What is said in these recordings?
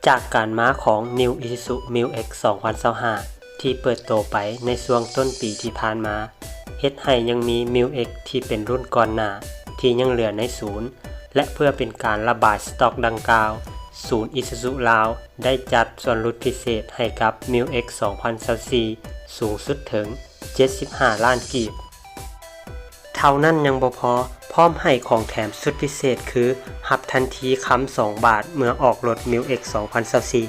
ຈາກການມາຂອງ New Isuzu Mu X ສອງພັນຊາວຫ້າ ທີ່ເປີດໂຕໄປໃນຊ່ວງຕົ້ນປີທີ່ຜ່ານມາ ເຮັດໃຫ້ຍັງມີ Mu X ທີ່ເປັນລຸ້ນກ່ອນໜ້າ ທີ່ຍັງເຫຼືອໃນສູນ ແລະ ເພື່ອເປັນການລະບາຍສະຕັອກດັ່ງກ່າວ, ສູນ Isuzu ລາວ ໄດ້ຈັດສ່ວນຫຼຸດພິເສດໃຫ້ກັບ Mu X ສອງພັນຊາວສີ່ ສູງສຸດເຖິງ ເຈັດສິບຫ້າລ້ານກີບ. ເທົ່ານັ້ນຍັງບໍ່ພໍ, ພ້ອມໃຫ້ຂອງແຖມສຸດພິເສດຄື ຮັບທັນທີຄຳສອງບາດເມື່ອອອກລົດ Mu X ສອງພັນຊາວສີ່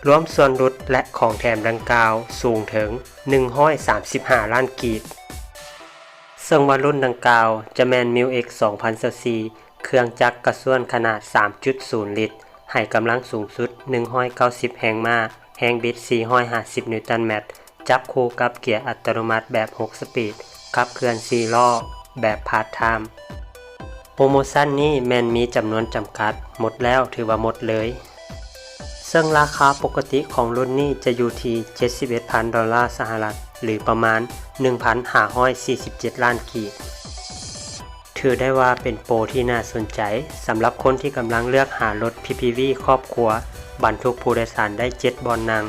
ລວມສ່ວນຫຼຸດ ແລະ ຂອງແຖມດັ່ງກ່າວສູງເຖິງ ໜຶ່ງຮ້ອຍສາມສິບຫ້າລ້ານກີບ, ເຊິ່ງວ່າລຸ້ນດັ່ງກ່າວຈະແມ່ນ Mu X ສອງພັນຊາວສີ່ ເຄື່ອງຈັກກະຊວນຂະໜາດ ສາມຈຸດສູນລິດ ໃຫ້ກຳລັງສູງສຸດ ໜຶ່ງຮ້ອຍເກົ້າສິບແຮງມ້າ, ແຮງບິດ ສີ່ຮ້ອຍຫ້າສິບນິວຕັນແມັດ, ຈັບຄູ່ກັບເກຍອັດຕະໂນມັດແບບຫົກສະປີດ, ຂັບເຄື່ອນສີ່ລໍ້ແບບພາດທາມ. ໂປຣໂມຊັນນີ້ແມ່ນມີຈຳນວນຈຳກັດ, ໝົດແລ້ວຖືວ່າໝົດເລີຍ. ເຊິ່ງລາຄາປົກກະຕິຂອງລຸ້ນນີ້ຈະຢູ່ທີ່ ເຈັດສິບເອັດພັນດອນລາສະຫະລັດ ຫຼື ປະມານ ໜຶ່ງພັນຫ້າຮ້ອຍສີ່ສິບເຈັດລ້ານກີບ. ຖືໄດ້ວ່າເປັນໂປຣທີ່ໜ້າສົນໃຈສຳລັບຄົນທີ່ກຳລັງເລືອກຫາລົດ PHEV ຄອບຄົວ ບັນທຸກຜູ້ໂດຍສານໄດ້ເຈັດບ່ອນນັ່ງ,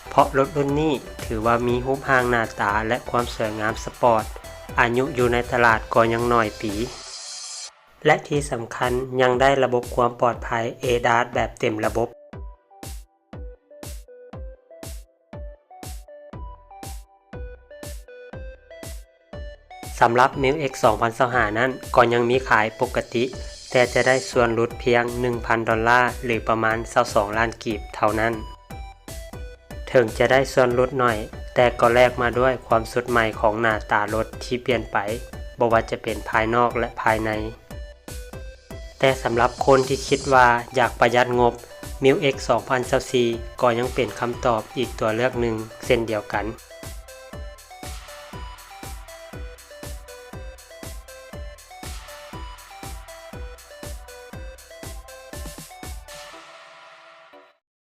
ເພາະລົດລຸ້ນນີ້ຖືວ່າມີຮູບຮ່າງໜ້າຕາ ແລະ ຄວາມສວຍງາມສະປອດ, ອາຍຸຢູ່ໃນຕະຫຼາດກໍຍັງໜ້ອຍປີ ແລະ ທີ່ສຳຄັນຍັງໄດ້ລະບົບຄວາມປອດໄພ ADAS ແບບເຕັມລະບົບ. ສຳລັບ Mu X ສອງພັນຊາວຫ້ານັ້ນກໍຍັງມີຂາຍປົກກະຕິ, ແຕ່ຈະໄດ້ສ່ວນຫຼຸດພຽງ ໜຶ່ງພັນດອນລາ ຫຼື ປະມານ ຊາວສອງລ້ານກີບເທົ່ານັ້ນ. ເຖິງຈະໄດ້ສ່ວນຫຼຸດໜ້ອຍ, ແຕ່ກໍແລກມາດ້ວຍຄວາມສົດໃໝ່ຂອງໜ້າຕາລົດທີ່ປ່ຽນໄປ, ບໍ່ວ່າຈະເປັນພາຍນອກ ແລະ ພາຍໃນ. ແຕ່ສຳລັບຄົນທີ່ຄິດວ່າຢາກປະຢັດງົບ, Mu X ສອງພັນຊາວສີ່ ກໍຍັງເປັນຄຳຕອບອີກຕົວເລືອກໜຶ່ງເຊັ່ນດຽວກັນ.